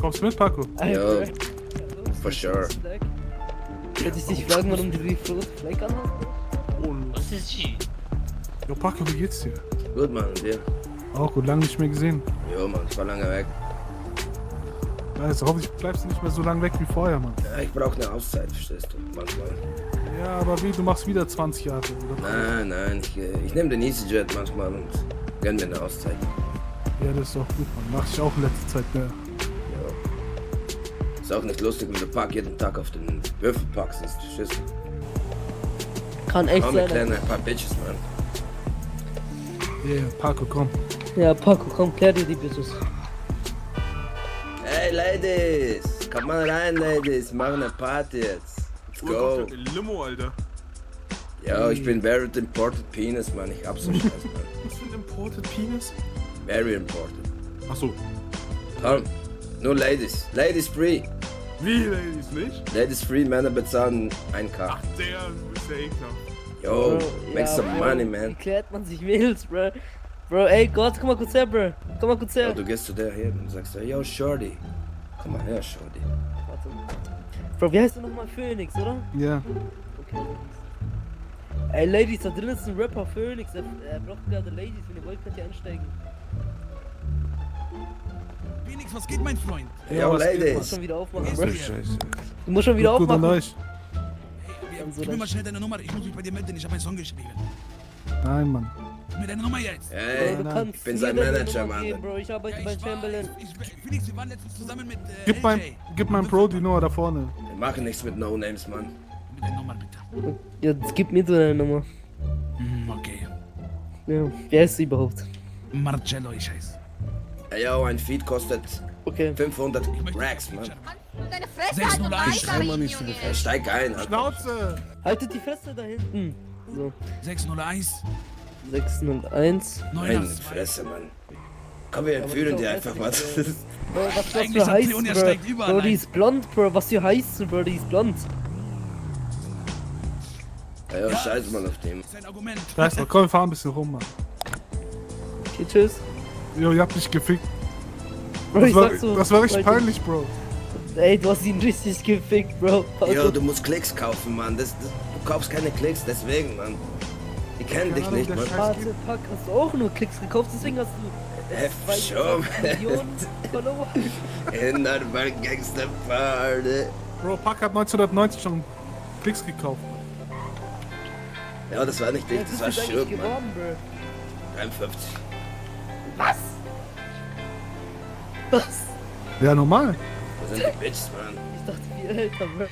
Kommst du mit, Paco? Yo, for sure. Hätte ich dich fragen, warum du die rote Fleck anhast? Oh, Was ist G? Jo, Paco, wie geht's dir? Gut, Mann, und dir? Auch gut, lange nicht mehr gesehen. Jo, Mann, ich war lange weg. Also hoffentlich bleibst du nicht mehr so lange weg wie vorher, Mann. Ja, ich brauche eine Auszeit, verstehst du? Manchmal. Ja, aber wie, du machst wieder 20 Jahre, oder? Nein, ich nehme den EasyJet manchmal und gönn mir eine Auszeit. Ja, das ist doch gut, Mann. Mach ich auch in letzter Zeit mehr. Ja. Ist auch nicht lustig, wenn der Park jeden Tag auf den Würfelpark sitzt, verstehst du? Kann echt Komm, wir sein. klären ein paar Bitches, Mann. Yeah, Paco, komm. Ja, Paco, komm, klär dir die Bitches. Hey, Ladies! Kommt mal rein, Ladies! Wir machen eine Party jetzt. Let's go! Limo, Alter. Ja, ich bin very imported penis, Mann. Ich hab so Scheiß, Mann. Was für ein Imported Penis? Very imported. Achso. Komm, nur Ladies. Ladies free. Wie, Ladies, nicht? Ladies free, Männer bezahlen 1K. Der ist ja ekelhaft. Yo, Bro, make some Bro, money, Wie man. klärt man sich Mädels, bro? Bro, ey Gott, komm mal kurz her, bro. Komm mal kurz Ja, her. du gehst zu der hier und sagst, yo, Shorty. Komm mal her, Shorty. Warte. Bro, wie heißt du nochmal? Phoenix, oder? Ja. Okay. Ey, Ladies, da drin ist ein Rapper, Phoenix. Er braucht gerade Ladies. Wenn ihr wollt, könnt ihr einsteigen. Phoenix, was geht, mein Freund? Ja, Yo, was geht, Du musst Ladies. schon wieder aufmachen, Ist bro. so. Scheiße. Du musst schon wieder Gut an aufmachen. euch. Gib mir mal schnell deine Nummer, ich muss mich bei dir melden, ich habe einen Song geschrieben. Nein, Mann. Gib mir deine Nummer jetzt. Hey, Bro, du kannst ich bin mir sein deine Manager, Nummer Mann. geben, Bro, ich arbeite bei Chamberlain. Phoenix, wir waren letztens zusammen mit Gib meinem Bro die Nummer da vorne. Wir machen nichts mit No-Names, Mann. Mit deiner Nummer, bitte. Ja, jetzt gib mir deine Nummer. Okay. Ja, wer ist sie überhaupt? Marcello, ich heiße. Hey, yo, ein Feed kostet Okay. 500 Racks, Mann. Deine Fresse 601. halt doch weiter, Junge. Steig ein, Alter. Schnauze! Haltet die Fresse da hinten. So, 601 601. Meine 9. Fresse, Mann. Komm, wir empfehlen dir einfach mal. Bro, was Eigentlich für heißt, Leonia Bro? steigt überall Bro, die ein. ist blond, Bro. Was für heißt, Bro? Die ist blond. Ja, scheiß mal auf dem. Sein Argument. Scheiß drauf, komm, wir fahren ein bisschen rum, Mann. Okay, tschüss. Jo, ihr habt mich gefickt. Bro, ich sag so. Das war richtig Leute, peinlich, Bro. Ey, du hast ihn richtig gefickt, Bro. Jo, du musst Klicks kaufen, Mann. Du kaufst keine Klicks, deswegen, Mann. Die kennen dich Ahnung, nicht, der Mann. Scheiß- Warte, Pack, hast du auch nur Klicks gekauft, deswegen hast du Schon. 2 Millionen Follower. In der Gangsterparty. Bro, Pack hat 1990 schon Klicks gekauft. Ja, das war nicht Ja, dich, das bist war du eigentlich Schirk, Mann. geworden, Bro? 53. Was? Was? Ja, normal. Wo sind die Bitches, Mann? Ich dachte, viel älter, Bro.